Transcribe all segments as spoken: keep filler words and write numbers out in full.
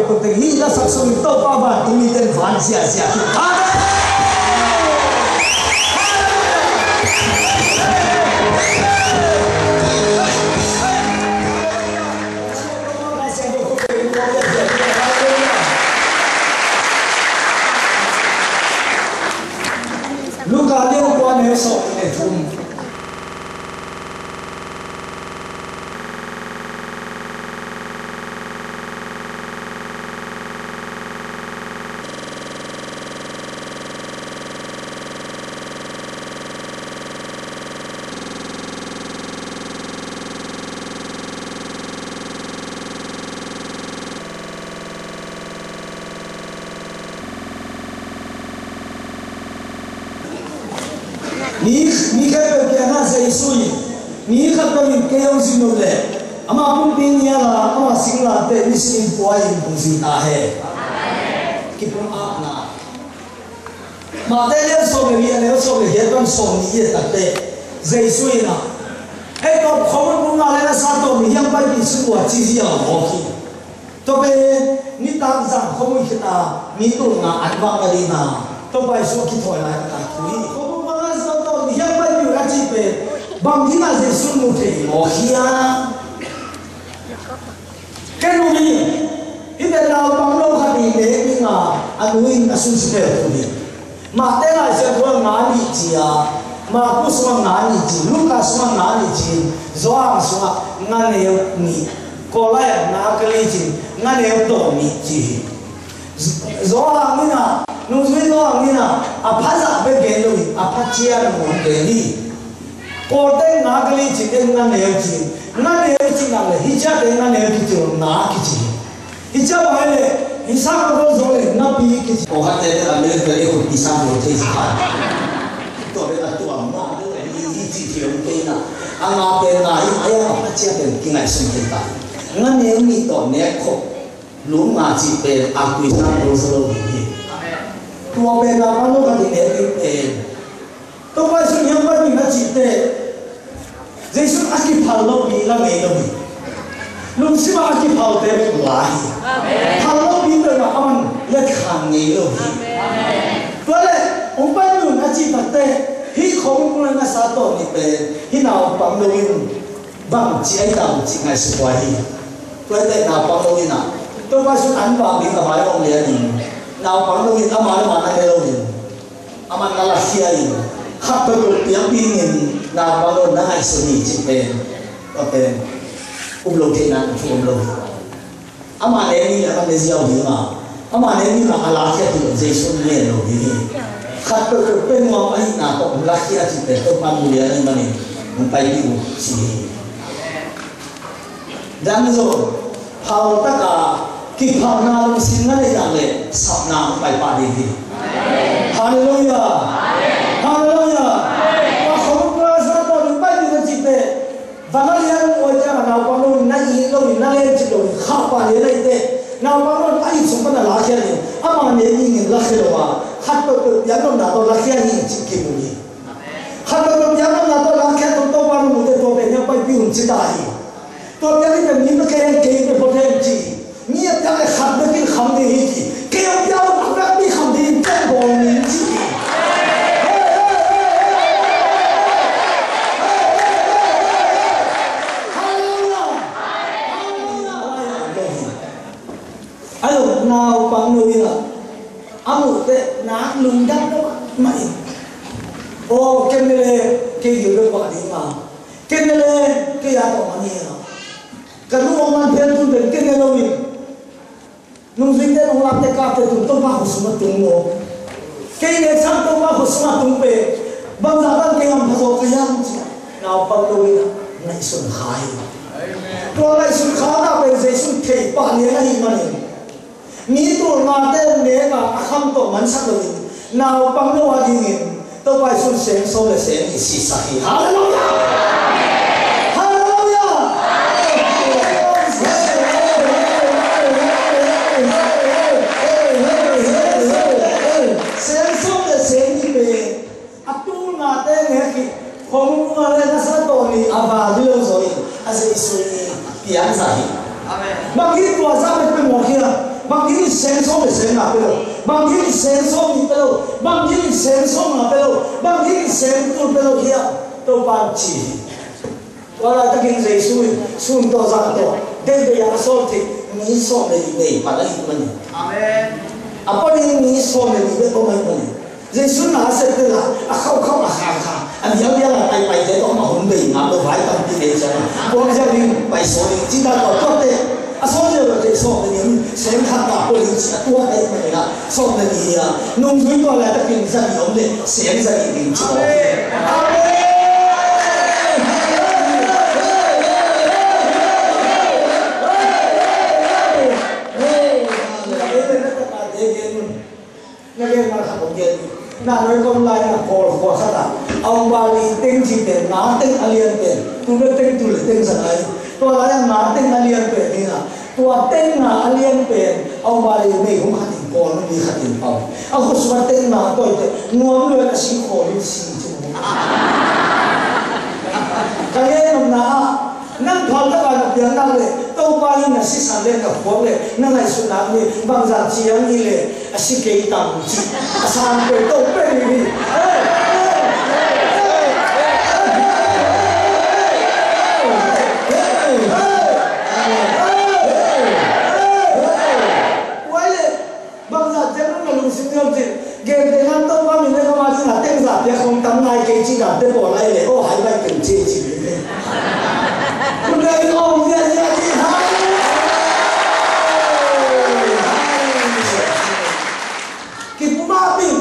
Teng hih lasak sungin Topa vantung mite in van ziahziah hi. Amen. Luka lian kua neu sawm le thum. Mi, mi khempeuh kiangah Jesu in, mi khat bangin kei hong zin uh leh, ama pumpi nial a, ama singlamteh misi in pua in hong zin ta hen. Kipum akna. Matthai lian sawm le li, a neu sawm le giat pan sawm nih i et takteh, Jesu in ah, ei tawh khawmui bung nga le nasa tawh mi hiang paipih sung uh a ci hi a mawk hi. Tua pen nitak zan khawmui khit a mi tul nga an vak na ding a, Topa Jesu a kithawi lai a thu hi. Khawmui bung nga le nasa tawh mi hiang paipih uh a cih pen bang ding a Jesu mu thei mawk hiam? Ken uh hi, hih pen naupang lo khat in nek ding a, a nu in a sungsim leh uh hi. Matthai Lai Siangtho ah nga nih ci a, Markus sungah nga nih ci, Lukas sungah nga nih ci, Johan sungah nga neu nih, Kawlai ah nga kali ci, nga neu tawh nih ci hi. Johan in ah, nungzui Johan in ah, a phazah bek gen lo hi, a phaciam hong gen hi. Kawlte nga kali ci, te nga neu ci, nga neu ci nak leh, hih ciate nga neu kici lo, nga kici hi. Hih ciah bang hi leh, hih sang a gol zo leh, nga pi kici. Pawlkhatte a military khutpi sang lo thei ci kha. Tua bek a tuam mah, hi ci thei lo thei na. A nga pen nga hi, a ya a phaciam pen kingaihsun thei ta. Nga neu nih tawh nek khop. Lum nga cih pen a kui sang lo sa lo ding hi. Tua pen a pang lo ka ti nek ding pen. Topa Jesu hiang pan ding a cih teh. Jesu a kiphal lo pi la ngei lo hi. Lungsim a kiphal te la hi. Phal lo pi te ma aman let khan ngei lo hi. Tua leh hong pan ding a cih tak teh. Hih khawmui bung nga le nasa tawh nih pen. Hih naupang lo in. Bang ci ai tam ci ngaihsut huai hi. Tua hi teh naupang lo in ah, Topa Jesu an vak ding a vai hong lian in, naupang lo in ama le ama na ne lo in, aman na lakhia in, khat peuhpeuh piakpih in, naupang lo na ngaihsun hi cih pen, tua pen um lo theihna thu om lo hi. Amah nek ning le amah ne ziau ding a, amah nek ning a a lakhia hi lo, Jesu ngen lo ding hi. Khat peuhpeuh pen nuam ahihna tawh hong lakhia cihte Topa'n mu lian ahih manin hong paipih uh ci hi. Dang zong phal taka kiphalna lungsim na neih nak leh sapna hong pai pah ding hi. Halleluiah. Halleluiah. Tua khawmui bung nga le nasa tawh hong pai ding na cihte Van a lian uh a ciang a naupang lo in na it lo in na lencik lo in khah pah lian ahih teh naupang lo in a it sung pan a lakhia in amah ne dingin lakhia lo a khat peuhpeuh piaknopna tawh lakhia hi cih kimu hi. Khat peuhpeuh piaknopna tawh lakhia tawh Topa in mu teh tua pen hiang paipih un ci ta hi. Tua piak in pen mi mah kei kei pen phot hen ci hi. Mi a piak le khat bek in kham ding hi ci. Kei a piak un a piak mi kham ding in pen bawl ni ci hi. Halleluiah. Halleluiah. Ayo, naupang lo in a, a muh teh nak lungdam lo mah in. Aw, ken le kei gil bek bang ding a, ken le kei a tawh mah ni a. Ka nu hong man phial tun pen kei ne lo in. Nungzuite nong lakte kapte tun Topa khut sungah tung lo. Kei ne sang Topa khut sungah tung pen bangzah bang kei hampha zaw ka hiam ci. Naupang lo in a ngaihsun kha hi. Tua ngaihsun kha na pen Jesu thei pah lian ahih manin. Mi tul ngate nek a a kham tawh mansak lo in. Naupang lo a dingin Topa Jesu'n seng sawm le seng nih sisak hi. Halleluiah! Halleluiah! Seng sawm le seng nih pen a tul ngate nek hi. Khawmui bung nga le nasa tawh nih a val hi lo zaw in a Jesu in piang zah hi. Amen. Bang hi tua zah bek pen mawk hi a. Bang ding in seng sawm le seng nga pe lo, bang ding in seng sawm nih pe lo, bang ding in seng sawm nga pe lo, bang ding in seng tul pe lo hi a, Topa in ci hi. Tua laitakin Jesu in sun tawh zan tawh deihdeih a a sawl theih mi sawm le nih nei pan ahih manin, Amen. A panin mi sawm le nih bek om ahih manin, Jesu na a sep tena a khaukhau a khakha a bialbial a paipaite tawh a hun bei ngam lo vai tampi nei ciangin, puang ziau ding, pai saw ding cih dan tawh tuatte a sawl ziau lo te sawm le nih in seng khat ta pua ding cih a tuat ahih manin ah, sawm le nih hi a, nungzui tua laitakin za nih om le seng za nih ding ci mawk hi. Amen. Na gen ma khat hong gen. Na noi kom lai na Kawl khua khat ah, a hong bali teng ci pen, na teng a lian pen, tu le teng tu le teng sa lai. Tua lai a na teng a lian pen hi na. Tua teng na a lian pen a hong bali nei hong khat in Kawl, hong mi khat in pau. A khut sung a teng na toi te, nuam lua a si khawl in si ci. Ka gen nopna ah, nang phal taka na piang nak leh, Topa in na sisan le na khuak le na ngaihsutna ni bangzah ciang hi leh a si kei tam cih a sang peuh to peuh hi. Uai le, bangzah ciang nang na lungsim ni om cih. Gente ngan Topa min le kama ding a tengzah piak khong tam ngai kei cih dante pawl ai le, aw hai bai teng ci ci. Kun le in om zia zia ci hai. Kipumapih.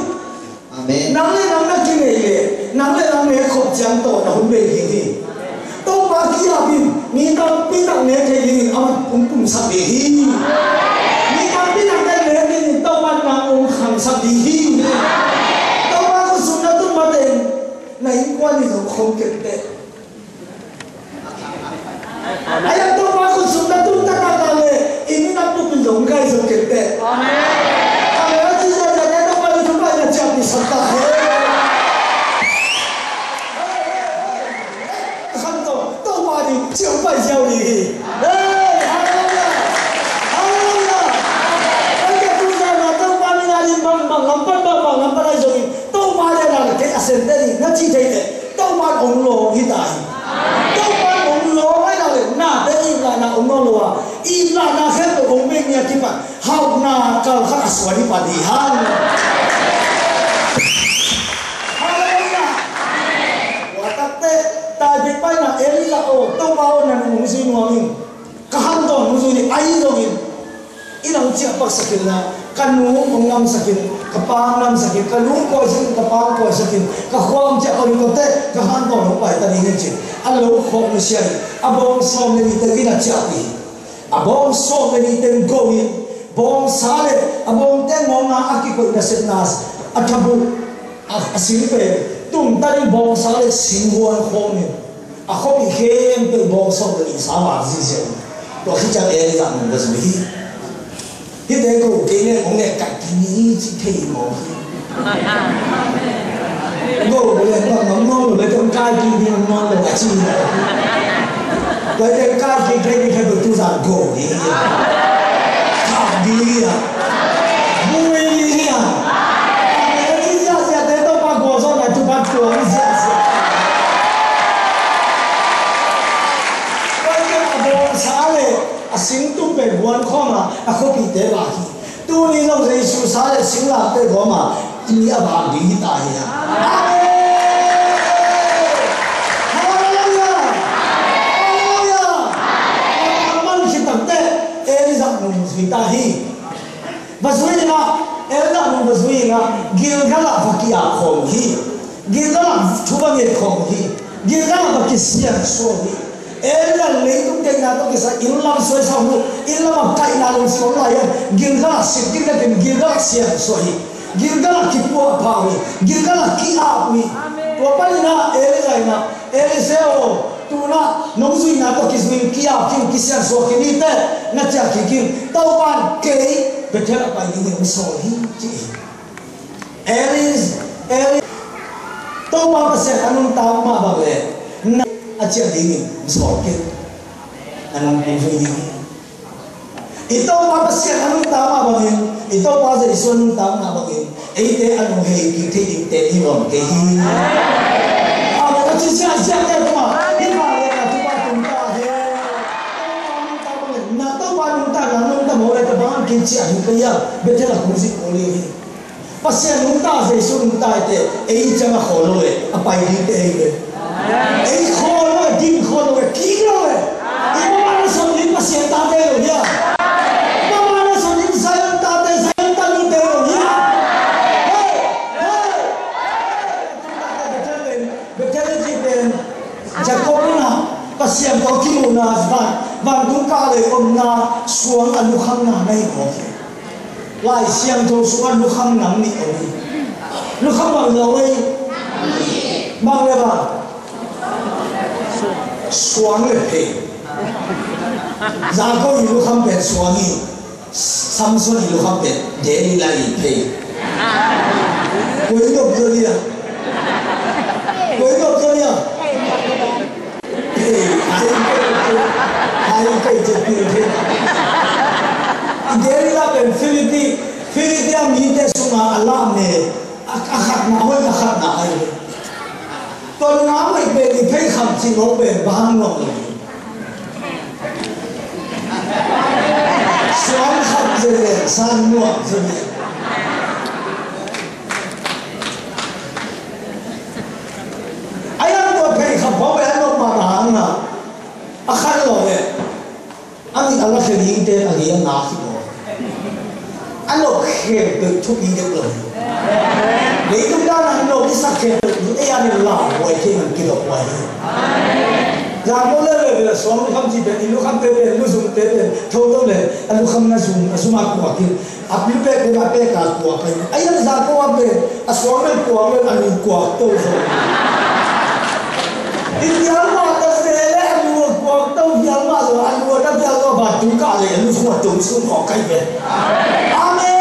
Amen. Nang le nang na kinei le, nang le nang nek khop ciang tawh na hun bei ding hi. Topa ki-ap in mi tampi tak nek thei dingin amah hong pumsak ding hi. Mi tampi tak nek dingin Topa nang hong khangsak ding hi. Topa khut sung na tun mateng na innkuan in zong khong kei teh. Ahi zongin Topa khut sung na tun taktak le, inn na puk in zong kai zong kei teh. Amen. Amen. A ci zia zia te Topa in thupha na ciapsak ta hen. Khan tawh Topa in ciam pai ziau ding hi. Hey, hallelujah. Hallelujah. Kei tu zia na Topa min a ding bang bang lam pan bang bang lam pan ahi zongin Topa le na kei a sen te ding na ci thei teh. Topa in hong lawng hi ta hi. Topa in hong lawng ahi nak leh nate i lahna hong nawn lo a, i lahna khempeuh hong bei ni a kipan hauhna kal khat a suan hi pan hi hang. Hallelujah. Tua takte, Taipei paina Elijah aw, Topa aw, nang hong zui nuam ing. Ka han tawn hong zui ding ahi zongin, i nang ciah paksak in la, ka nu hong namsak in, ka pa hong namsak in, ka nu hong pawisak in, ka pa hong pawisak in, ka khua hong ciah pak in, ka teh ka han tawn hong pai ta ding hi ci. A lo khawk nusia in, a bawng sawm le nih teng in a ciahpih hi. A bawng sawm le nih teng go in, bawngsa le a bawngte ngawng a a kikoih nasepna a thabuh a, a sing pen tumtan in bawngsa le singhuan khawm in, a khuapi khempeuh bawng sawm le nih sa vak ziahziah uh. Tua khit ciang Elijah nung va zui hi. Hihte go kei leng hong nek kaih kik ni ci thei mawk hi. Go leng bang ngam nawn lo le, tong kai kik ni ngam nawn lo a ci hi. Tua hihte kai kik thei ni thei beuh tu zan go ni hi a. Khak ni hi a. Mui ni hi a. Amen. Ci ziahziahte Topa gualzawhna tupan tuang ziahziah. Tua hihte a bawngsa le a singtum pen huan khawm a, a khuapihte vak hi. Tuni zong Jesu sa le singlamteh gawm a, i mi a vak ding hi ta hi a. Amen. Hallelujah. Hallelujah. A man khit takteh Elijah nung zui ta hi. Va zui in ah, Elijah nung va zui in ah, Gilgal ah va ki-ap khawm uh hi. Gilgal ah thu va nget khawm uh hi. Gilgal ah va kisiansuah uh hi. Elijah leitung deihna tawh kisai inn lam suaisam uh, inn lam ah kaihna lungsim om lai hiam, Gilgal ah sik ding nakin Gilgal ah siansuah hi. Gilgal ah kipuahpha uh hi. Gilgal ah ki-ap uh hi. Tua panin ah Elijah in ah, Elisha aw, tu-in ah nong zuihna tawh kizui in ki-ap khin, kisiansuah khin hi teh, na ciah kik in, Topa'n kei Bethel ah pai dingin hong sawl hi, ci hi. Eli, Eli, Topa Pasian a nuntak mah bang leh na a ciah dingin hong sawl kei. A nungta zui ding hi. I Topa Pasian a nuntak mah bangin, i Topa Jesu a nuntak mah bangin, eite a nung hei kik thei dingte i nuam kei hi. Amen. A ci siasia te kuma, hi ma le na tupa tung ta hi. Na Topa nuntak na nuntak mo le tabang kik ciah hi kei a, Bethel a kung zik ko li hi. Pasian nungta, Jesu nungta te, ei ciang a khawl lo e, a pai ding te ei ve. Ei khawl lo e, din khawl lo e, kik lo e. I mama na sawm ding Pasian tate lo hia. Mama na sawm ding Zion tate, Zion ta nungte lo hia. Hey, hey. Bethel ci pen Jacob in a Pasian tawh kimuhna van, vantung kah le omna suang a lukhamna na hi mawk hi. Lai Siangtho sungah lukham nam nih om hi. Lukham bang lo hi. Bang le bang. Suang le phei. Jacob i lukham pen suang hi. Samson i lukham pen Delilah i phei. Koi dop zo dia. Koi dop zo dia. Phei, phei, phei, phei, phei, phei. Delilah pen Filipi, Filipi a mite sungah a lam ne. A, a khatna hoi, a khatna ai. Tua nga mai pen i phei kham ci lo pen bang lo. Suang kham zele, san muang zele. Ai ang tua phei kham pau ai ang tua ma na hang na. A khat lo le. A mit a la khe dingte a li a ngak hi maw? A nop khempeuh thupi dek lo hi. Leitung dan a nop i sak khempeuh ei a nih lau huai thei nang kidok huai hi. Zangkong le le le suang lukham ci pen, i lukham te pen, luzum te pen, tho lo le a lukham na zum, a zum a kuak hi. A lu pek pek a pek a kuak ai. Ai ang za kuak pek a suang nan kuak nan a lu kuak to zo. I pial ma ta se le a lu kuak to pial ma zo a lu ta pial lo ba tu ka le a lu kuak to sun ko kai be. Amen.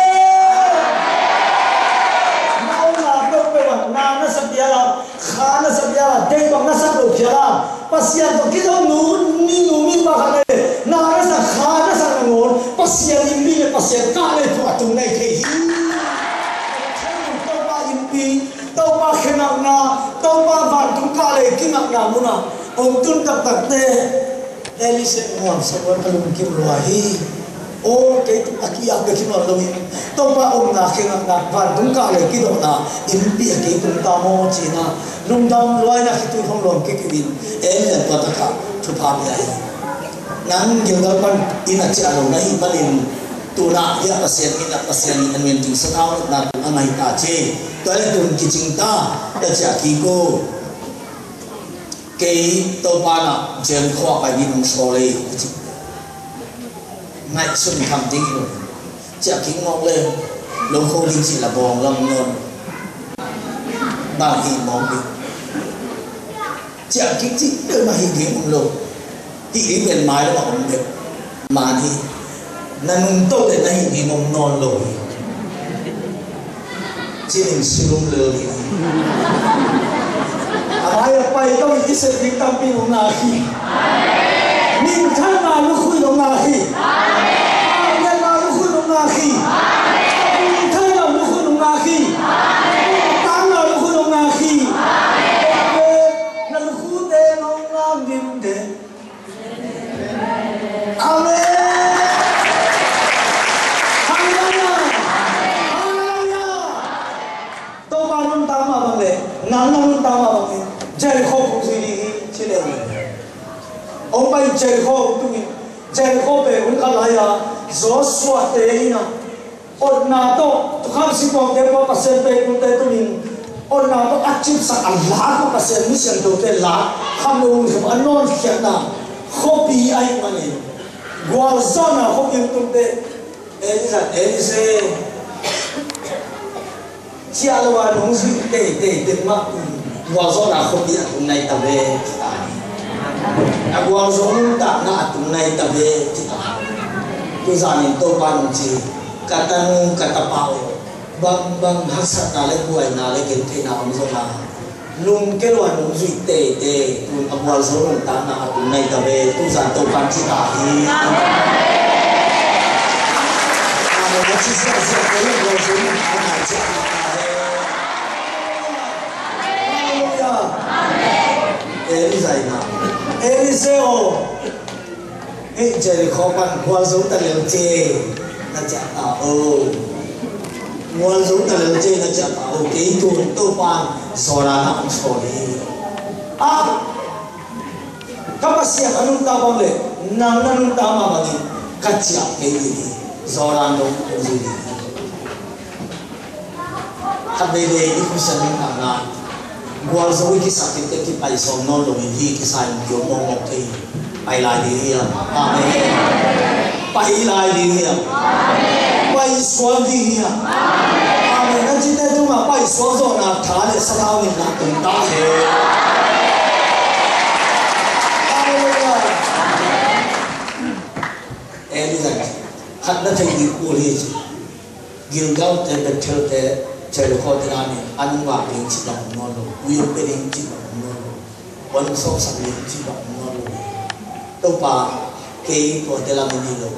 Na o na pek pek na na sa pial a. Kha na sak ya, dei bang na sak lo khia la. Pasian tawh kizom nu, mi nu, mi pa khat le, na na sak, kha na sak nangawn, Pasian innpi le Pasian kah le thu a tung nai thei hi. Topa innpi, Topa khenakna, Topa vantung kah le kinakna munah hong tun taktakte. Elisha in a nuamsa luat, ka lungkim lua hi. Aw, kei tung a ki-ap bek hi nawn loin, Topa omna, khenakna, vantung kah le kidawhna innpi a kei tung ta maw ci-in a lungdam lua in a khitui hong luang kik in, Elisha in tua takah thupha pia hi. Nang Gilgal pan inn a ciah lo na hih manin, tu-in ah hih Pasian inn ah Pasian in a nuam ding sathau lotna tung a ngai ta ci. Tua le tun kicing ta, ka ciah kik uh. Kei Topa in ah Jericho ah pai ding hong sawl hi, a ci. Ngaihsun tham ding hi lo. Ciah kik ngawk le, lo kho ding cih la bawng lam nawn. Bang hi mawk ding. Ciah kik cih peuhmah hi ding om lo. Hih ding pen mailam ah om deuh. Man hi. Na nungto le na hih ding om nawn lo hi. Cinin sulum lel hi. A mai a pai to i sep ding tampi nong ngak hi. Minthanna lukhu nong ngak hi. Minthanna lukhu nong ngak hi. Minthanna lukhu nong ngak hi. Minthanna lukhu nong ngak hi. Na lukhute nong ngak ding te. Amen. Hallelujah. Hallelujah. Topa nuntak mah bang le, nang na nuntak mah bang le, Jericho kong zui ding hi, ci le. Hong pai Jericho hong tung in, Jericho pen hun khat lai-a Joshua te in a, otna tawh, tukham sipawngte pawh Pasian peknate tungin, otna tawh a cipsak a lak uh Pasian mi siangthote lak, kham lo hun kham a nawnkhiatna khuapi ahih manin, gualzawhna khuapi tungte, Elisha, Elisha, ciah lo a nong zuih teitei ding mah, gualzawhna khuapi a tung nai ta ve, ci ta hi. A gualzo nuntakna a tung nai ta ve, ci ta hi. Tuzanin Topa nong ci, ka tanu, ka tapa aw, bangbang haksatna le buaina le gentheihna om zong a, lungke lo a nong zuih teitei, tun a gualzo nuntakna a tung nai ta ve, tuzan Topa ci ta hi. Sisiah siah kei leh gualzo nuntakna ciah ta hen. Halleluiah. Amen. Eli zai na. Eli se aw. Hei Jericho pan gualzo ta lel ce na ciah ta o. Gualzo ta lel ce na ciah ta o. Kei tun Topa'n Jordan ah hong sawl hi. Ah, ka Pasian a nuntak bang le nang na nuntak mah bangin ka ciah kei ding hi. Jordan dong hong zui ding hi. Khat veivei i Khristian nuntakna gualzo i kisak khit teh kipai sawm nawn lo in hi, kisa in kiom mawkmawk thei hi. Pai lai ding hiam? Amen. Pai lai ding hiam? Pai suak ding hiam? Amen. Na cite tungah pai suak zawhna tha le sathau nitna tung ta hen. Halleluiah. Eli zai khat na thei ding kul hi ci. Gilgal te, Bethel te, Jericho te na nih an vak ding cih bang om nawn lo. Ui om pe ding cih bang om nawn lo. Puan sawpsak ding cih bang om nawn lo. Topa, kei tuate lam in hi lo.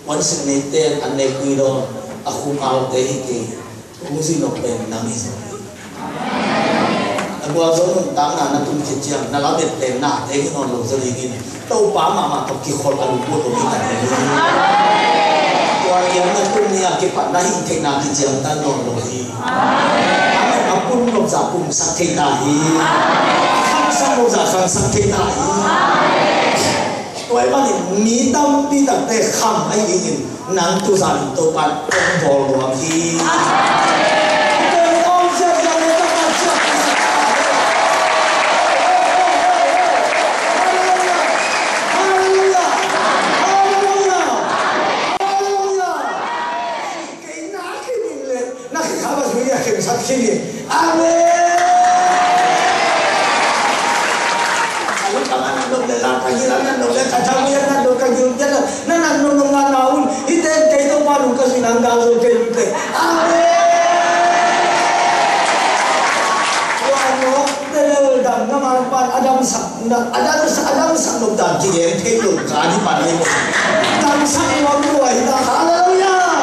Puan sik neite an nek ui dawn, a khum alte hi kei. Hong zui nop pen nang hi zaw hi. Na gualzo nuntakna na tun khit ciang na lamet pen nate hi nawn lo zaw dingin Topa mahmah tawh kikhol a lungput om hi ta ding hi. Tua kiang na tun ni a kipat na hih theihna kiciamtan nawn lo hi. Amen. A pum nopza pumsak thei ta hi. A khangsak nopza khangsak thei ta hi. Tua ahih manin mi tampi takte kham ahi dingin nang tuzan in Topa'n hong bawl nuam hi. Halleluiah! Halleluiah! Halleluiah! Halleluiah! Kei na khin ing le, na khin kha ba zui a khin sat khin ing. Amen. A lungtang a nat nop le, la ka gil a nat nop le, ka thawi a nat nop, ka gil pian a, na nat nop nop na na un. Hih teng kei Topa nung ka zui nang gal zo kei un te. Amen. Tua nop te lel dam na man pan a damsak. Na, a damsak, a damsak nop dan kigen thei lo ka ni pan ni. Damsak nuam lua hi ta, halleluiah.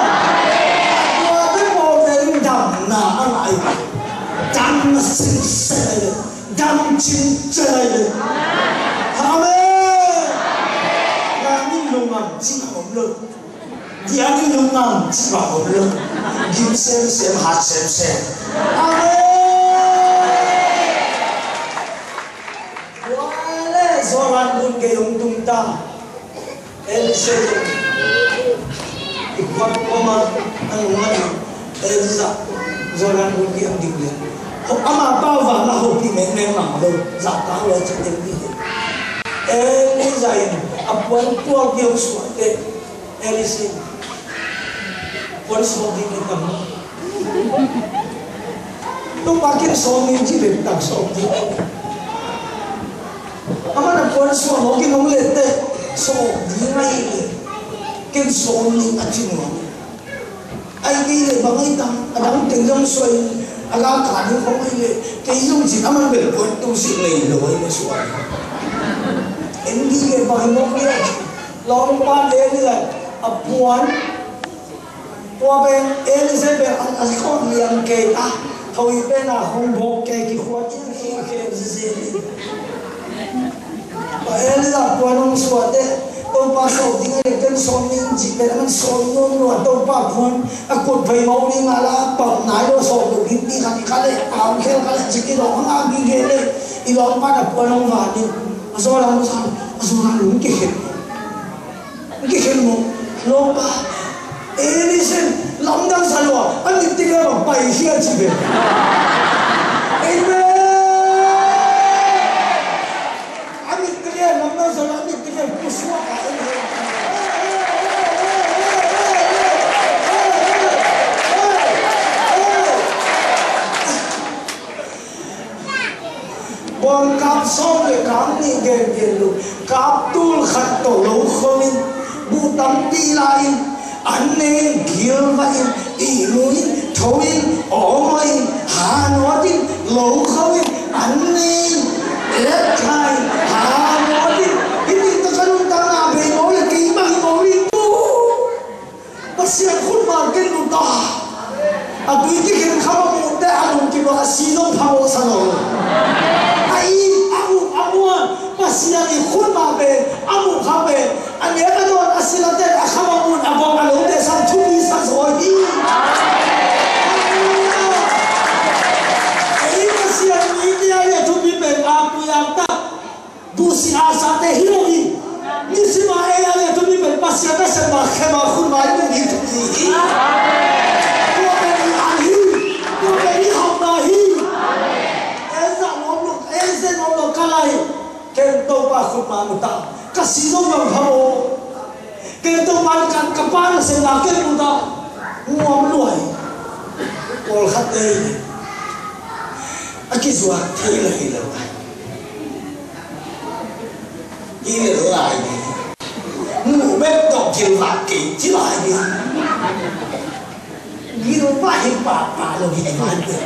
Tua te pawlte in damna a ngah hi. Damna sinsel hi. Dam cincin hi. Amen. Na ni lungam cih om lo. Diang in lungam cih bang om lo. Gim semsem, hat semsem. Amen. Tua le Jordan gun gei hong tung ta. Eli se i khuat koma a nunga ding. Eli zah Jordan gun gei hong ding le. Ama pau va na hopi mengmeng mang lo. Zah ta lo ci Eli. Eli zah in a puan tuak gei hong suah teh. Eli sin. Puan sawm ding i tam. Topa ken sawm ding ci bek tak sawm ding. Amah na puan sawm aw ken hong let teh sawm ding ahi le. Ken sawm ding a ci nuam. Ahi kei le bang ahi tam a dang teng zong suai a ga ka ding khong ahi le. Kei zong cin amah bel puan tu sik lei lo ahi le suai. En ding le bang hi mawk le. Lawmpa te ni le a puan. Tua pen Eli pen a, a khawng liang kei a, khawi pen a hong bawk kei kikhuat in kei kei zizin. Tua Eli a puan hong suah teh, Topa sawm ding a lek ken sawm ning cih pen a man sawm nuam nuam Topa puan a kut pai mau ding a la pau nai lo sawm lo ding ti khat i kha leh, a hong khel kha leh cik i dawng hang a gige leh, i lawmpa na puan hong van in, a zaw lam a zaw, a zaw lam lung kikhen. Kikhen maw? Lawmpa. Eli sin lamdang sa lua. A mit teng a bang pai hia ci ve. Amen. A mit teng a lamdang sa lua. A mit teng a pusuak a. Bawm kap sawm le kap nih gengen lo, kap tul khat tawh lo khawm in, buh tampi la in, an ne in, gilvah in, ihmu in, tho in, awmaw in, hanawt in, lo khawm in, an ne in, etthai in, hanawt in, hih nih tawh ka nuntakna bei maw le kei bang hi maw le tu. Pasian khutma ken mu ta. A tui kikhen kham a muhte a lungkim lo, a si zong phamawh sa lo. A it, a uk, a muan, Pasian i khutma pen a muh kha pen a nek a dawn, a silate a kham a muan, a bawng a lote sang thupi sa zaw hi. Ei Pasian mite a le thupi pen a pui a tak, busi a sate hi lo hi. Nisima ei a le thupi pen Pasian nasepna khema khutma i pen hi thupi hi. Tua pen i an hi. Tua pen i hauhna hi. Ei zah nuam lo, ei zah nuam lo ka lai. Ken Topa khutma mu ta. Ka si zong bang phamawh. Ken Topa in ka, ka pa nasepna ken mu ta. Nuam lua hi. Pawlkhatte a kizuak thei lo hi lo. Hi le lai ni. Mu bek tawh kilvak kei ci lai ni. Gilvah hi pahpah lo hi, ai vai te.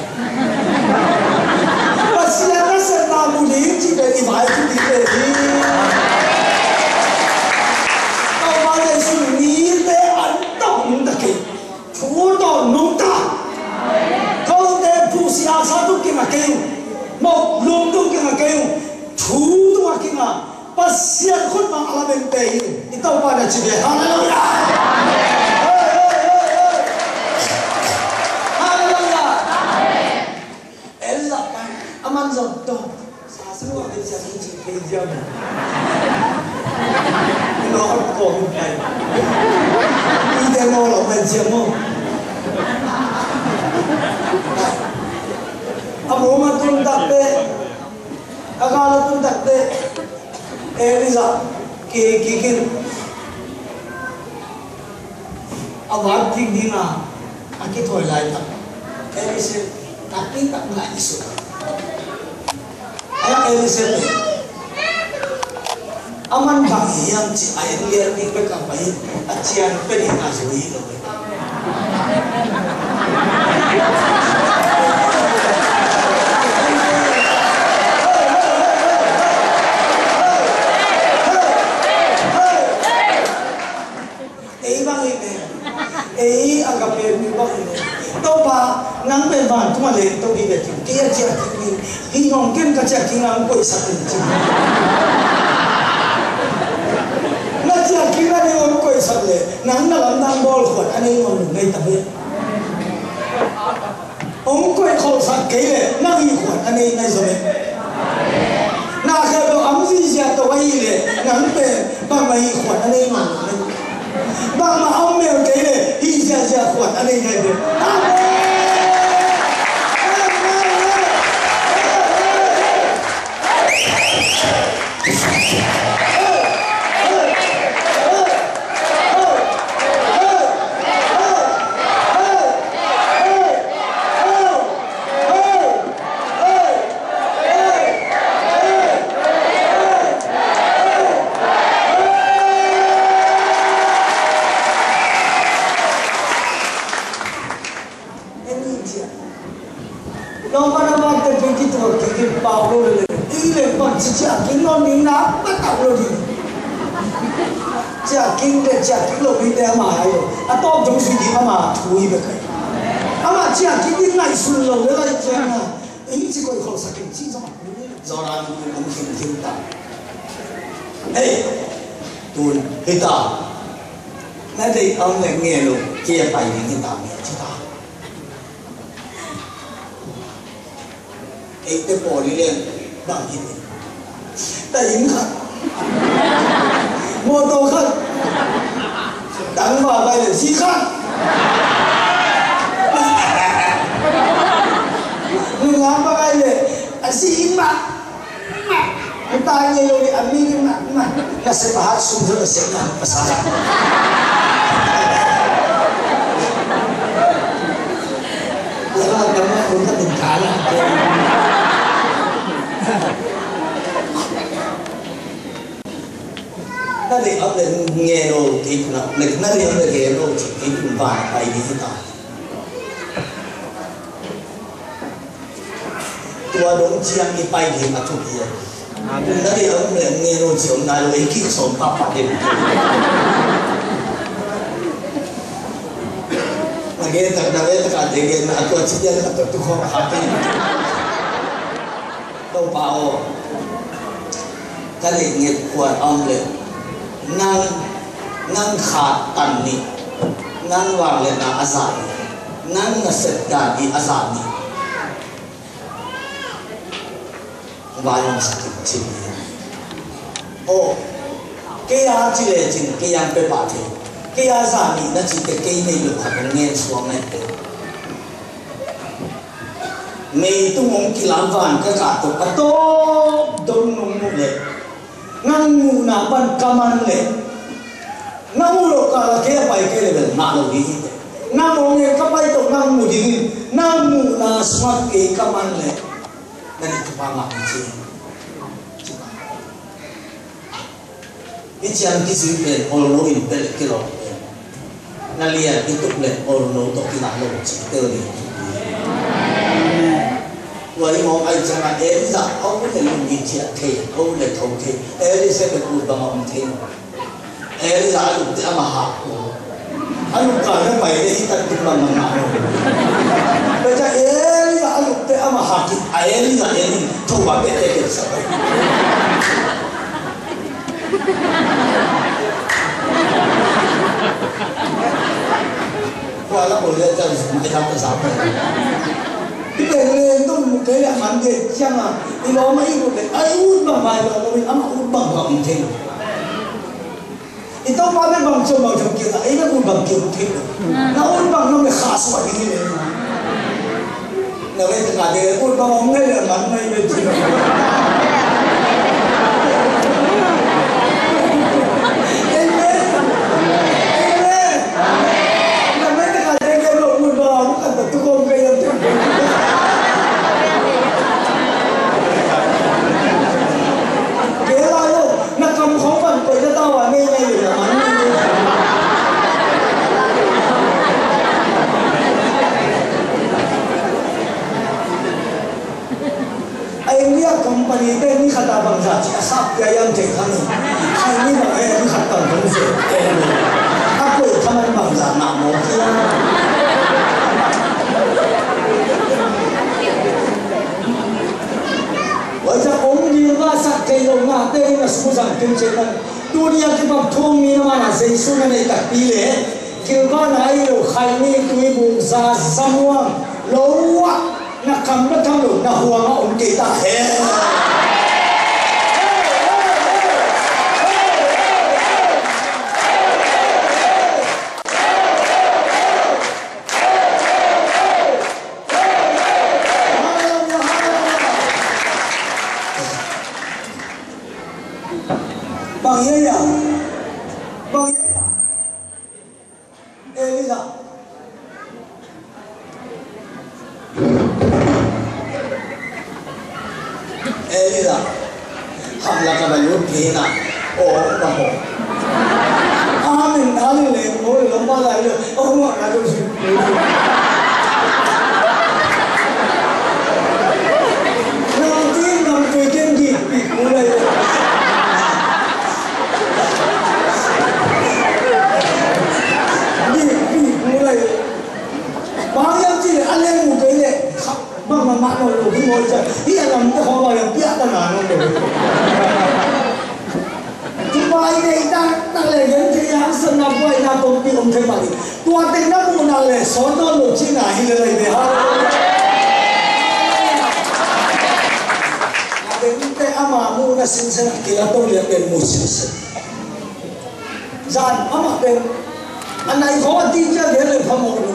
Pasian nasepna mu ding ci pen i vai ci ding pen hi. Topa Jesu mite an tawh nungta kei. Thu tawh nungta. Kote thu sia sa tung kinga kei. Mawh lung tung kinga kei. Thu tung a kinga. Pasian khutma a lamen te hi. I Topa na ci ve. Halleluiah. Halleluiah. Ella pa a man zong to. Sa sa wa ke sa ni ci pe jam. No ko ko pe. I de no lo pe jam mo. A mo ma tun tak pe. A ka la tun tak pe. Elisa ki ki kin. A vat ding ding a, a kithawi laitak Elisha takpi tak ngaihsut. A Elisha pen a man bang hiam ci a en lian ding bek a pai a cian pe ding a zui lo. Ei bang hi pen. Ei a ka pen mi bang hi pen. Topa, nang pen vantung a lento hi ve ting. Kei a ciah kik ding. Hi ngong ken ka ciah kik nang koihsak ding ci. Na ciah kik na ding hong koihsak le. Nang na lamdang bawl khuat a nei ngong nei ta ve. Hong koih kholhsak kei leh nang hih khuan a nei nai zaw leh. Na khempeuh a hong zihziah to ahih leh nang pen bangmah hih khuan a nei nai zaw leh. Bangmah a hong mel kei leh hih ziahziah khuan a nei nai zaw leh. Amen. En in ciah. Lawmman a mate pei kituak kik in pau lo lele. I leng pan ci ciah kik nawn ding na patau lo ding. Ciah kik le ciah kik lo ding le ama hai lo. A tawp zong zui ding ama thu hi bek hai. Ama ciah kik ding ngaihsun lo le lai ciah na. Ei ci koih kholhsak in ci zong a. Zoran kum khimkhim ta. Ei, tun hita. Na deih a om le ngen lo, kei a pai ding hi ta, ngen ci ta. Eite pawl i leng bang hi ni. Ta inn khat. Mawtaw khat. Tangva pai le zi khat. Nunglam va pai le a zi inn mah. Nta ngei lo le a mi ni mah mah. Nasep a hat sum zo nasep na pasal. Lama lama pun ka tingkala. Na deih a om le ngen lo kei tun a, na deih a om le ngen lo kei tun va pai ni ta. Tua dong ciang i pai ding a thupi a. Amen. Na deih a om le ngen lo ci om nai lo, ei kik sawm pahpah ding. Na gen tak, na gen tak a deng gen na a tua ci dian a tua tu khawng a kha kei. Topa aw, ka leh nget kuan a om leh nang, nang kha tan ni, nang vangliatna a zah ni, nang nasep dan i a zah ni. Vai hong sak in cin hi. Aw, kei a ci lecin kei a pia pah thei. Kei a zah ni na cite kei nei lo khat hong ngen suak na hi te. Mei tung hong kilam van ka kah tuk a tawp dong nong muh leh nang muhna pan ka man leh nang muh loh kah la kei a pai kei leh bel ngah lo ding hi te. Nang hong ngen ka pai tawh nang muh dingin nang muhna sungah kei ka man leh na nih thupha ngah hi ci. Hih ciang kizui pen olno in pelh kilawm pen na lian i tuk leh olno tawh kinah lo cih tel ding. Tua hi mawk ai ciangah Elijah a um leh lung i ciah thei, a um leh tho thei. Elisabeth ut bang a um thei maw? Elijah a lupte ama hak ko. A lupka na pai le hi tak tuk bang bang na. Peta Elijah a lupte ama hak ki a Elijah en tho ba pete ke sa. Kuala ko le ta mai ta ta sa pa. Ibe le tum ke ya man de chang a. Ilo ma i ko le ai ut bang mai lo ko ama ut bang bang thei. I Topa bek bang ciang bang ciang kisa, ei bek ut bang ciang kisa. Na ut bang nong le kha suak ding hi le. Na ve ta ka de ut bang om ngai le man ngai ve tu. Amen. Amen. Na ve ta ka de ke lo ut bang om ka ta tu ko ngai le tu. Ke la lo. Na kam khong pan koi na tawa nei nei le na man. A India company te ni khat a bangza ci a sap pia yam te khan. Khan ni bang e ni khat bang bang se. A koi khan bangza na mo kia. Wai za ong ni ba sak kei lo na te na su zang kin che na. Tuni a kipak thu mi na mana Jesu na nei takpi le kilvana i lo khai mi tui bung za zamuang lo a na kam na tham lo na huang a om kei ta hen. Bang hiam hiam? Bang hiam hiam? Elijah. Elijah. Hamla ka ba lut kei na. Oh, ka ho. Amen. Amen. Le, oh, lomba la le. Oh, ma na tu si. Nang tin nang tui ken di. Pi ku lai. Di, di, mulai. Bang yang ci le, a leng mu kei le. Bang ma ma no lo, di mo ja. Di a lam te ho ba yang pia ta na no lo. Tumai nei ta, ta le yang ci yang sen na buai na tong pi om te ma di. Tua teng na mu na le, so no lo ci na hi le lai be ha. A teng te ama mu na sin sen, kila tong le pen mu sin sen. Zan amah pen a nai khawng a tih ciang gen le phamawh lo.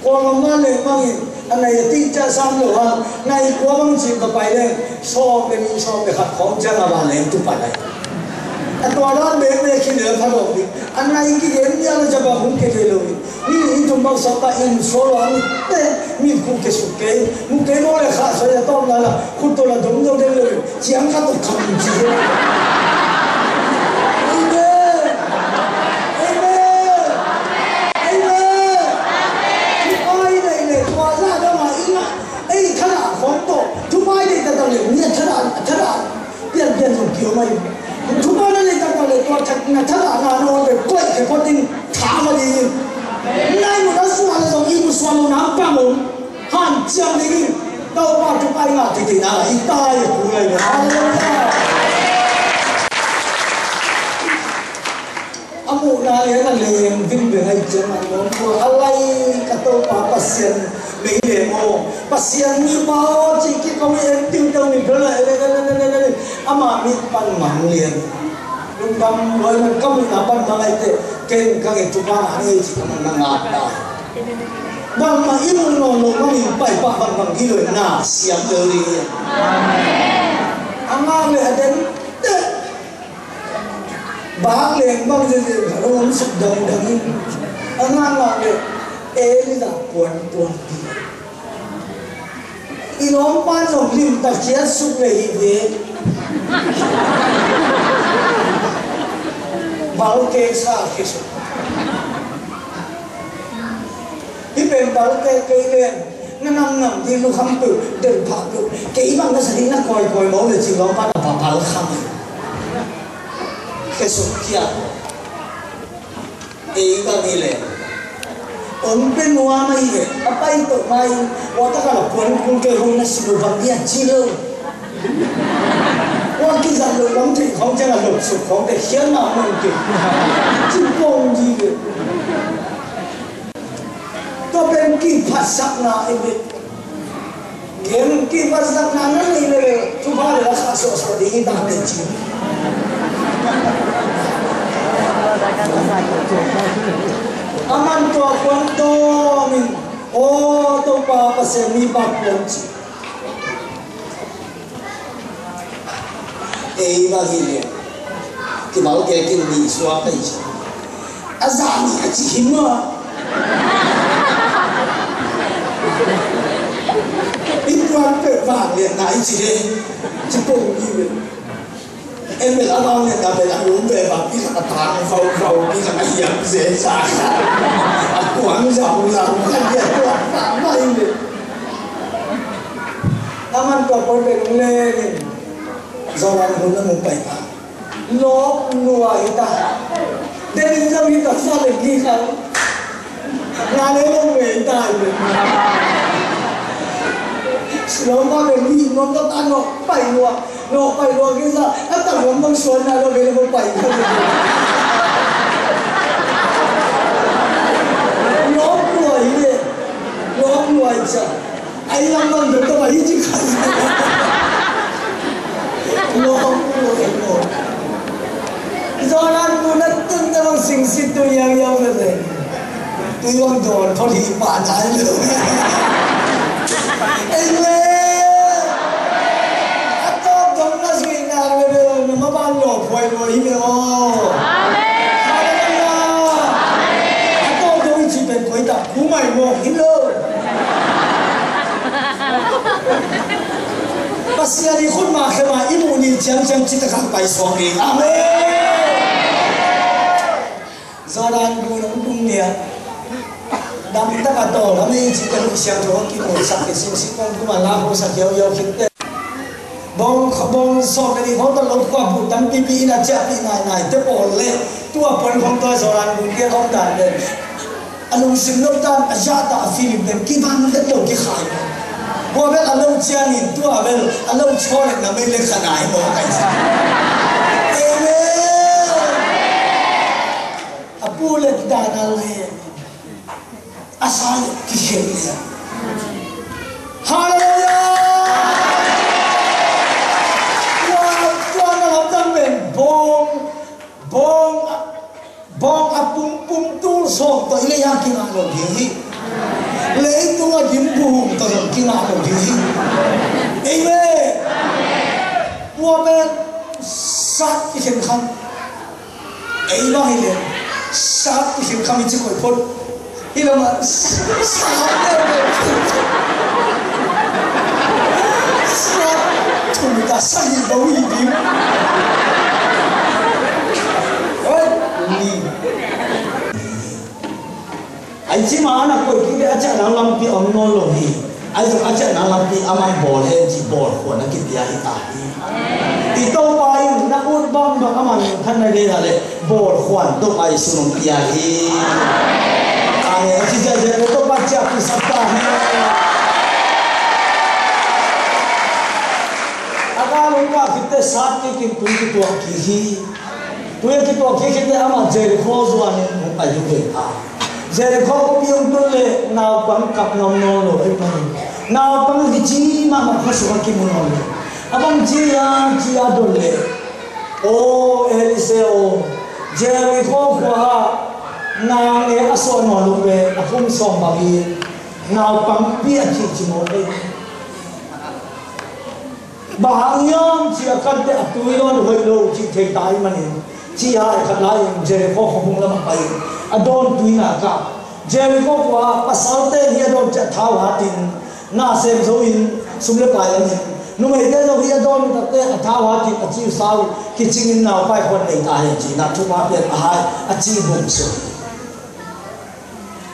Kuamah mah leng bangin a nai a tih ciang sam lo hang, nai kua bang cih ka pai leng sawm le nih sawm le khat khawng ciang a van leng tu pan ai. A tua dan bekbek hi leh phamawh ding. A nai kigen mial a ciang bang hong kia thei lo in. Mi i tum bang sak ta in so lo ang te mi khu ke suk ke mu ke mo le kha so ya tom la la khu to la dong dong de le ciang kha to kham ci. Amen. Amen. Amen. Ai dai le tua la da ma ina. Ei, thana khong to. Thu pai de ta ta le ni thana thana. Pian pian zong kio mai. Thupha na nei taktak le tua that na thadah na na wan pen koih khe phot ding tha ma ding. Na Hanciam ding in Topa thupha i ngah thei theihna i tai a pu lai ve. Halleluiah. A muhna le na leng vingveng ahi ciangin a nuam tua a lai ka Topa Pasian mei leng aw, Pasian mipa aw cih kiko i en tiuteu ni bel a ama mit pan mang lian. Lungdam luai man ka muhna pan mang ahi teh ken ka nget thupha ngah ni ei cih ka man na ngak ta. Bangmah i muh nawn loh bangin paipah bangbang hi lo in na siam lel ding hi. A ngak le a den teh bak leng bang zenzen khat a om suk dangdang in a ngak ngak le ei zah puanpuan ding. I lawmpa zong limtak khiat suk le hi ve. Balkek sa khia suk. Hih pen balkek kei len na namnam ding lukham peuh, delh phah peuh, kei bang na sa ding na kawikawi mawk le cih lawmpa na va balkham hi. Khia suk khia. Ei bang hi leh hong pia nuam ahi leh a pai tawh mai, ua taka la puan kul kei hong na si lo bang dia ci lo. Ua kizat lo lam thei khawng ciang a lop suk khawng te khian na man kei. Ci pawng di leh tua pen kiphatsakna ei leh. Gen kiphatsakna na neih leh thupha le la khah suahsuah ding hi ta pen ci. A man tua kuan dawmin aw Topa Pasian mipa kuan ci. Ei bang hi leh kimal kei kin nih suak ahi ci. A zah nih a ci hi maw. I puan peuh vangliatna i ci le ci pong hi ve. En bel a vangliatna bel a lum ve bang pi khat a tang vauvau pi khat a hiam zeza khat a kuang zauzau khat hi a kuang pah mah hi ve. A man tua pawi pen hong leng in Jordan gun a mu pai ta. Lawp lua hi ta. Denin zong hi ta sa le gik ang. Nga le lo me hi ta hi. Lawm pa pen mi nuam ta ta nawh pai lua. Nawh pai lua gik sa. A tak lam bang suan na lo gik le pai. Lawp lua hi le. Lawp lua hi sa. Ai lam bang dong tawh a hi ci kha. Lawm, lawm, lawm. Jordan gun a tun tawh bang singsit tu yau yau ve ve. Tui bang dawn phot hi pah nai lo. Amen. A tawp dong na zui na ve ve na ma ban lawp huai lua hi ve aw. Amen. Halleluiah. A tawp dong i ci pen koi tak ku mai mawk hi lo. Pasian i khut ma khe ma i muh ni ciangciang citak a pai suak ding. Amen. Jordan gun hong tung nia. Dam tak a tawl a mei ci te Siangtho hong kimuhsak hi singsi kong kuma la hong sak hiauhiau khit te. Bawng, bawng sawm le nih khawng tawh lo khua buh tampipi in a ciahpih nainai te pawl le tua puan khawng tua Jordan gun kiang khawng dan le a lungsim lo tan a zahta a feeling pen kibang vet lo kikhai. Tua bel a lo ciangin tua bel a lo chaw le na mei le khanai maw kai sa. Amen. A pu le dan a le a sa le kikhen le. Halleluiah. Tua, tua na lam dang pen bawng, bawng, bawng a pumpum tul sawm tawh i lei a kingah lo ding hi. Leitung a dim buhum tawh zong kingah lo ding hi. Amen. Tua pen sat i khen kham. Ei bang hi le sat i khen kham i ci koi phot. Hi lo ma sat le le sat thum ta sa hi lo hi ding. Oi ni. Ai ci ma na koi kik le a ciah nang lampi om nawn lo hi. Ai zong a ciah nang lampi a man bawl hen ci bawl khuan a kipia hi ta hi. I Topa in na ut bang bang a man khan na gei na le bawl khuan dong ai sung pia hi. Amen. A ci ziahziah le Topa ciah pi sak ta hi. Tui kituak kik hi. Tui a kituak kik khit teh amah Jerikho zuanin hong pai hi ve ta. Jerikho khuapi hong tun leh naupang kap nuam nawn lo ahih manin naupang a kici mahmah khua sungah kimu nawn lo. A bang ci hiam ci a dot leh, aw Elisha aw, Jerikho khua ah nang e a suah nawn lo ve, a kum sawm bang hi, naupangpi a cih ci mawk ei. Bang hang hiam cih a kan teh a tui dawn hoih lo cih thei ta ahih manin, ci a khat lai-in Jerikho khua bung lamah pai-in a dawn tui nak ah, Jerikho khua pasalte in hih a dawn ciang thau hatin, na sem zo in, sum le pai lamin, numeite zong hih a dawn tak teh a thau hatin a ci uh sau kicingin naupai khua nei ta hen ci-in ah thupha piak a hai a ci bung sung.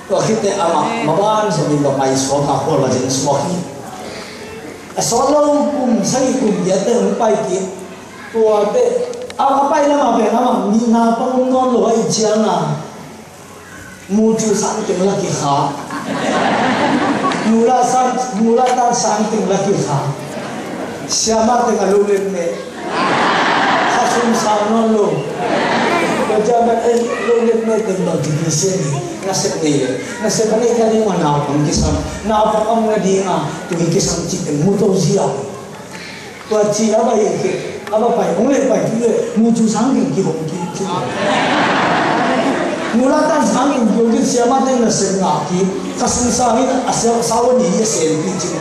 Tua khit teh amah maban zongin va pai suak a, khual va zin suak hi. A sawt lo kum sagih kum giat teh hong pai kik. Tua teh a, a pai lamah pen amah mi naupang om nawn lo ahih ciangin, mu cu sang teng la kikha. Mu la sang, mu la tan sang teng la kikha. Siamah teng a lo let meh. Khasum sang nawn lo. Tua ciang bang ei lo let meh teng bang ci ding sia ni. Nasep nei le. Nasep a neih nading a naupang kisam. Naupang a om nading a tui kisam cih teng mu to zia. Tua ci a va hi khit, a va pai, hong leh pai kik leh, mu cu sang ging kihong kik. Mu la tan sang ging kihong kik, siamah teng nasep ngah kik, khasum sang in a sia, sau a ni a sem kik ci.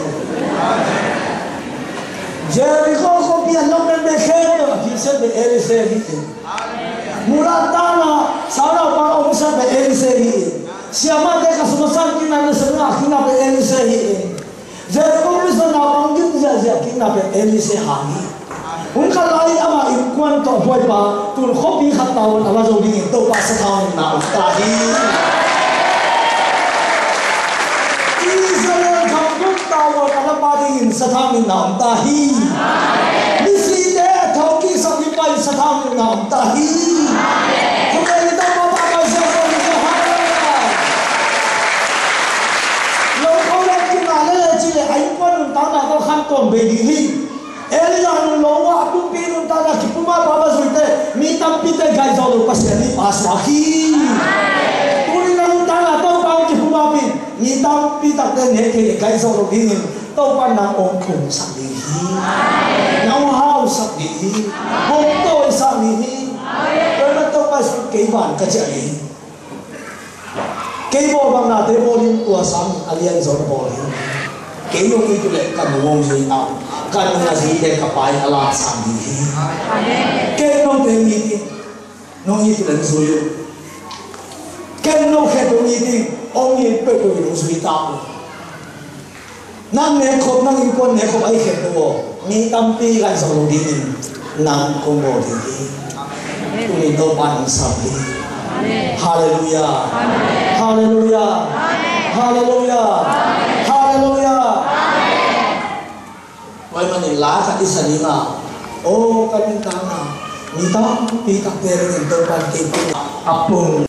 Jerikho khuapi a lawng pen bek khempeuh a kisiat pen Elisha hi in. Mu la tan a, sau naupang a omsak pen Elisha hi in. Siamah teng khasum a sang kikna, nasep ngah kikna pen Elisha hi in. Jerikho khuapi sung naupang gim ziahziah kikna pen Elisha hang hi. Hun khat lai amah innkuan tawh buaipa, tun khuapi khat tavuan a va zo dingin Topa sathau nihna om ta hi. Israel khangkut tavuan a va pa dingin sathau nihna om ta hi. Misite a thawhkiksak ding pa in sathau nihna om ta hi. Khuapi Topa pa pai sia, sia, sia, hallelujah. Lo kho lo kina le le ci le a innkuan nuntakna tawh khantawn bei ding hi. Elijah nung lo ah a pumpi nuntakna kipum a pa va zuite mi tampi te gaih zawh lo Pasian nih pa suak hi. Tuni na nuntakna Topa hong kipum a pi mi tampi takte nek thei le gaih zawh lo dingin Topa nang hong pumsak ding hi. Nang hong hausak ding hi. Hong tawisak ding hi. Tua na Topa Jesu kei van ka ciah ding hi. Kei bawl bang nate bawl in tua sang a lian zaw na bawl hi. Kei nong it uh leh ka nu hong zui ta uh. Ka nu na zui leh ka pa in a lak sang ding hi. Kei note it in, nong it uh leh nong zui uh. Kei no khet uh it in, hong it peuhpeuh in hong zui ta uh. Nang nekkhop, nang innkuan nekkhop a i khet uh aw, mi tampi gaih zawh lo dingin nang kong bawl ding hi. Tuni Topa in hong sam hi. Halleluiah. Halleluiah. Halleluiah. Halleluiah. Tua ahih manin la khat i sa ding a, aw ka nuntakna mi tampi takte dingin Topa in kei pun a pung.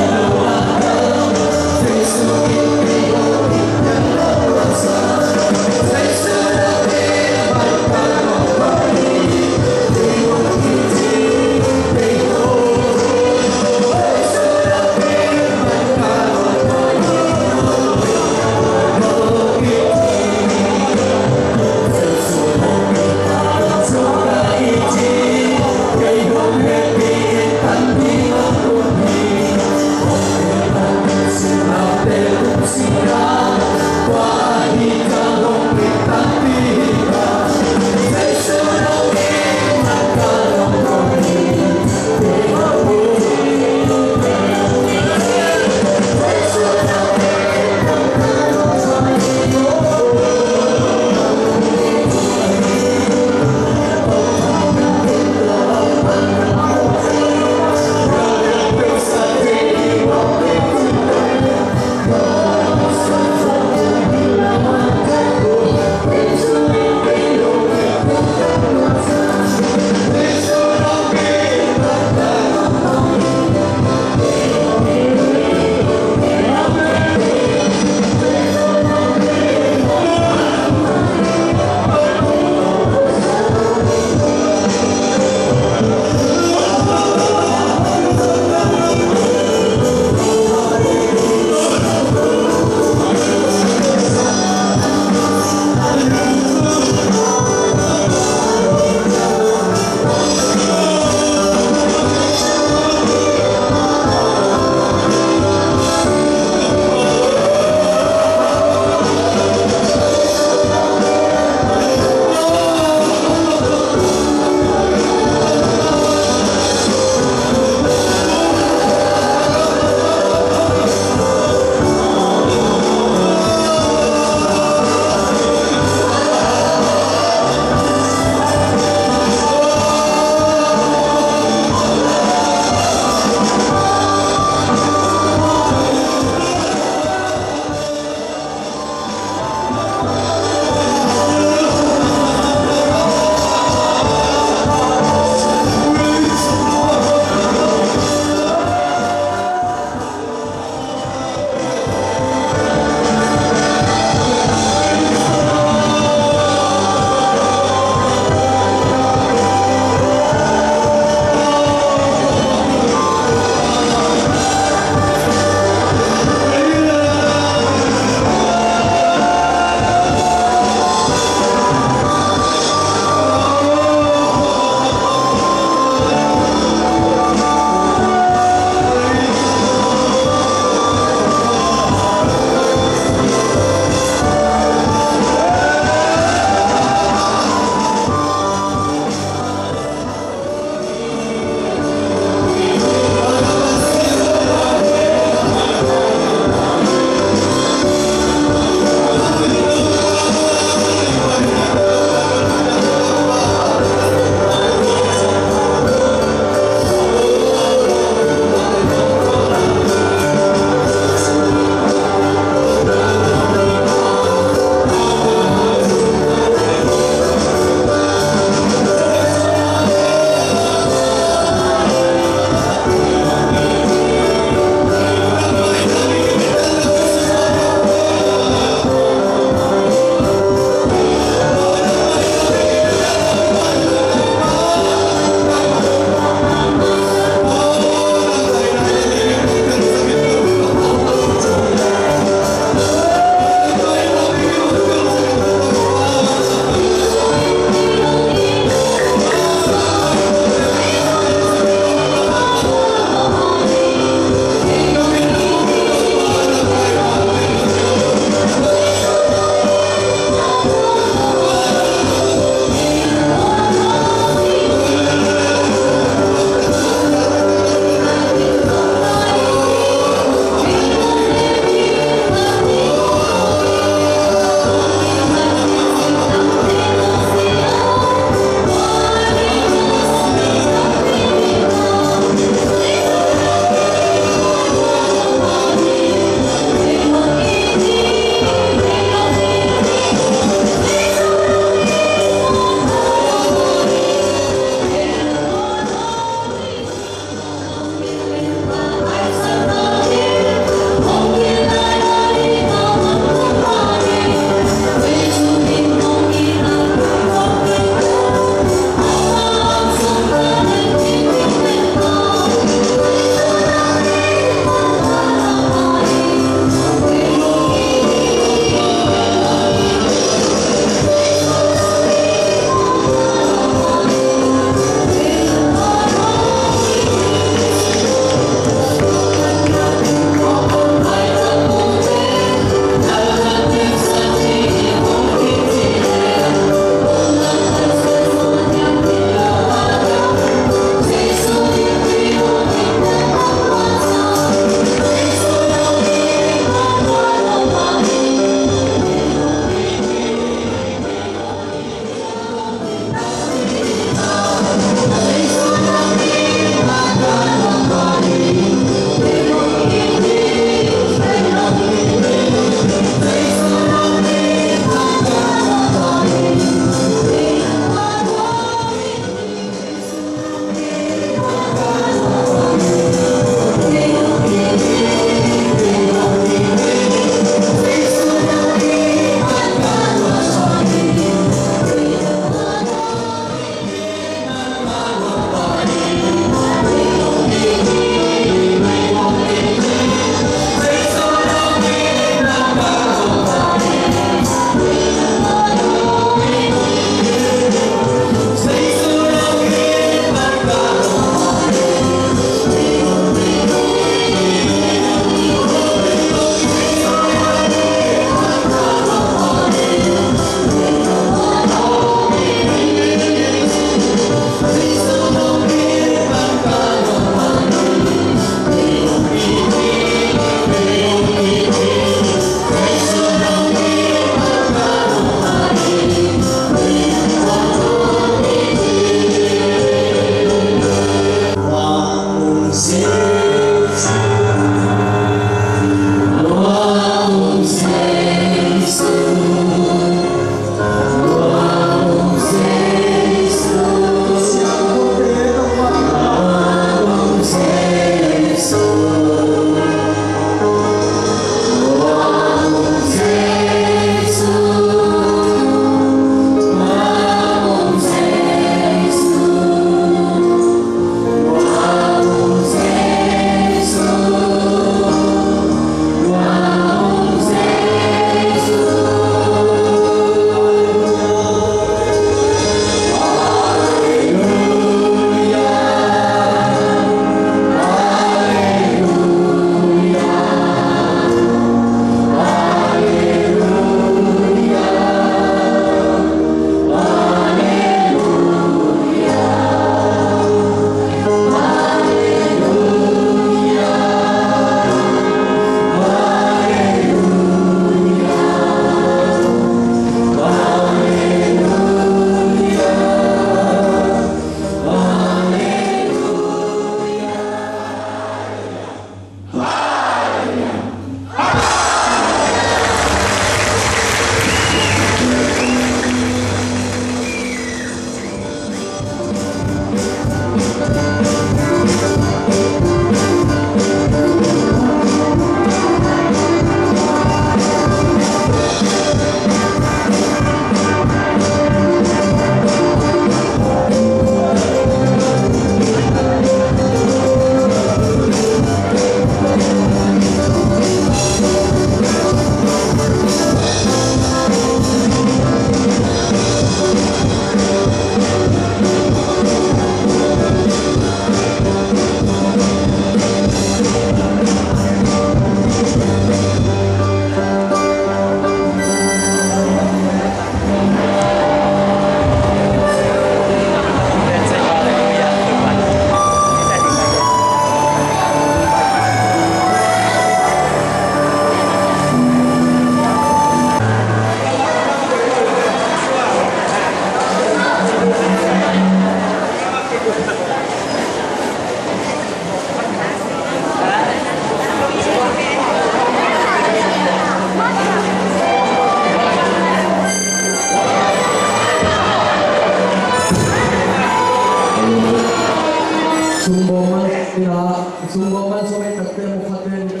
Sumbaw man sawm ei takte mu khate ni